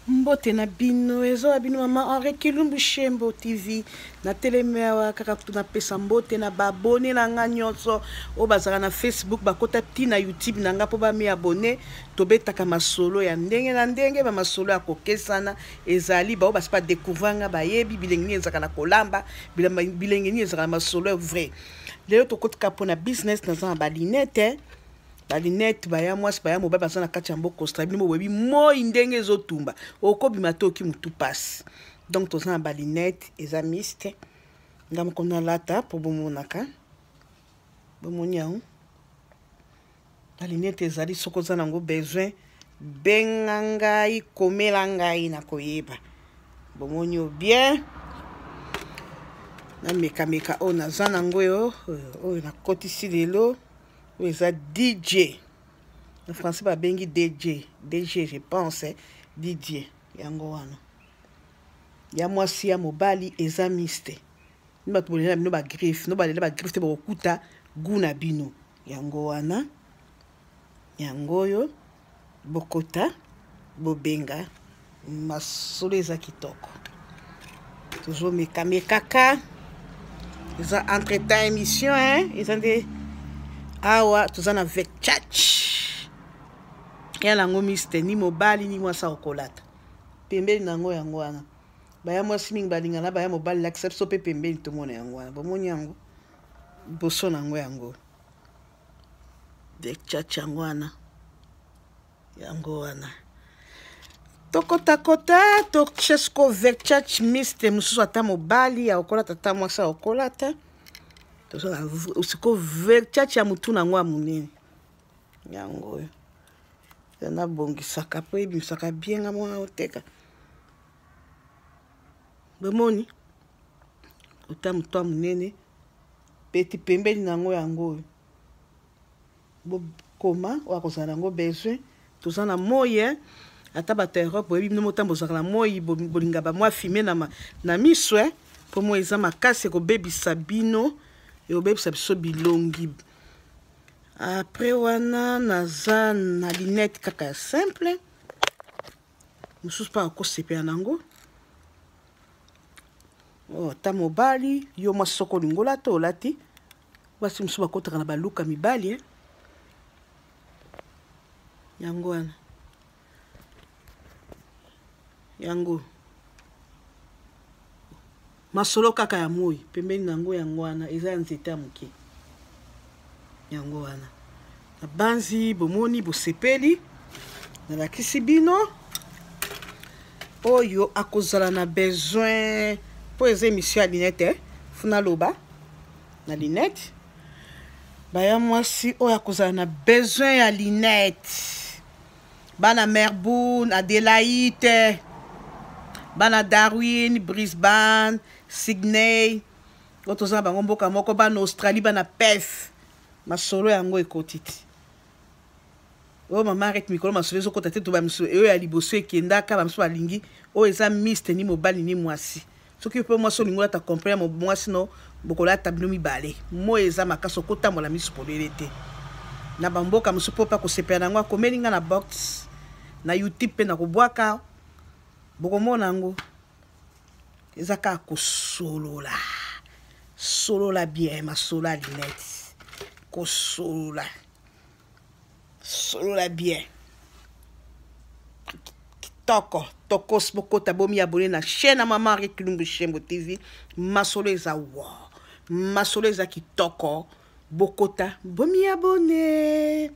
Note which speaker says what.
Speaker 1: Mbote na bino, eza wa bino mama Henri Kilumbu Shembo TV. Natelemi awa kaka napesa mbote na ba abonné na nga nyonso oyo bazalaka na Facebook, bakota ti na YouTube na nga mpo bami abonné. Tobetaka masolo ya ndenge na ndenge, ba masolo ya kokesana ezali baoyo basi ba découvrir nga, bayebi bilenge nini ezalaka na kolamba, bilenge nini ezalaka na masolo ya vrai. Lelo tokotika mpo na business, naza na ba lunette, ba lunette baya mwasi baya mobali baza na kati ya mboka Australie. Bino boyebi moi ndenge ezotumba, okobima te oki motu pasi. Donc toza na ba lunette eza miste, nga moko nalata mpo bomonaka, bomoni yango. Ba lunette ezali, soki oza nango besoin benga ngai, komela ngai na koyeba. Bomoni yo bien, namekameka oyo naza nango oyo, oyo nakotisi lelo, oyo eza DJ na français babengi DJ, DJ je pense DJ. Yango wana ya mwasi ya mobali eza miste. Ni bato bolela bino ba griffe, no balela ba griffe te, bokokuta goût na bino. Yango wana yango oyo bokota bobenga masolo eza kitoko. Tozomekamekaka, eza entre temps émission, hein? Eza nde awa toza na vecchach ya nango miste, ni mobali ni mwasi akokolata pembeni nango. Yango wana baya mwasi mingi balingana, baya mobali lakisa biso mpe pembeni tomona. Yango wana bomoni yango boso nango, yango vecchach yango wana. Yango wana tokotakota tochesko vecchach miste mosusu, ata mobali akokolata ata mwasi akokolata. Siko vecchach ya motu nango ya monene, yango oyo nabongisaka mpo ebimisaka bien. Nga mwana oteka, bomoni ota motu ya monene peti pembeni nango, yango oyo bokoma oyo akozala nango besoin. Toza na moi, ata bato ya Europe boyebi bino motambo ozalaka na moi, bolinga bamwa fime na miso, mpo moi eza makasi, ekobebisa bino, ekobebisa biso bilongi. Après wana naza na lunette kaka ya simple, mosusu mpe akosepela nango. Ata mobali yo mwasi soki olingi olata, olati. Basi mosusu bakotaka na baluka mibali, eh? Yango wana yango masolo kaka ya moi pembeni nango. Yango wana eza ya nzete ya moke. Yango wana nabanzi bomoni, bosepeli, nalakisi bino oyo akozala na besoin mpo eza émission ya lunette, eh? Funa loba na lunette, baya mwasi oyo akozala na besoin ya lunette, bana Melbourne, Adelaide, bana Darwin, Brisbane, Sydney, oyo toza na bango mboka moko, bana Australie, bana Perth, masolo yango ekoti ti oyo mama arrête mikolo masolo ezokota te. To bamiso oyo ya liboso ekendaka, bamiso balingi oyo eza miste, ni mobali ni mwasi. Soki mpe mwasi olingi olata complet ya mwasi, no bokolata bino mibale. Moi eza makasi, okotambola miso polele te na bamboka mosusu. Mpo mpe akosepela nango, akomeli nga na box na YouTube mpe na kobwaka, bokomona yango. Eza kaka kosolola, solola bien masolo ya lunette, kosolola, solola bien kitoko tokos. Bokota, bomi abonné na chaîne ya mama Henri Kilumbu Shembo TV. Masolo eza wa masolo eza kitoko, bokota, bomi abonné.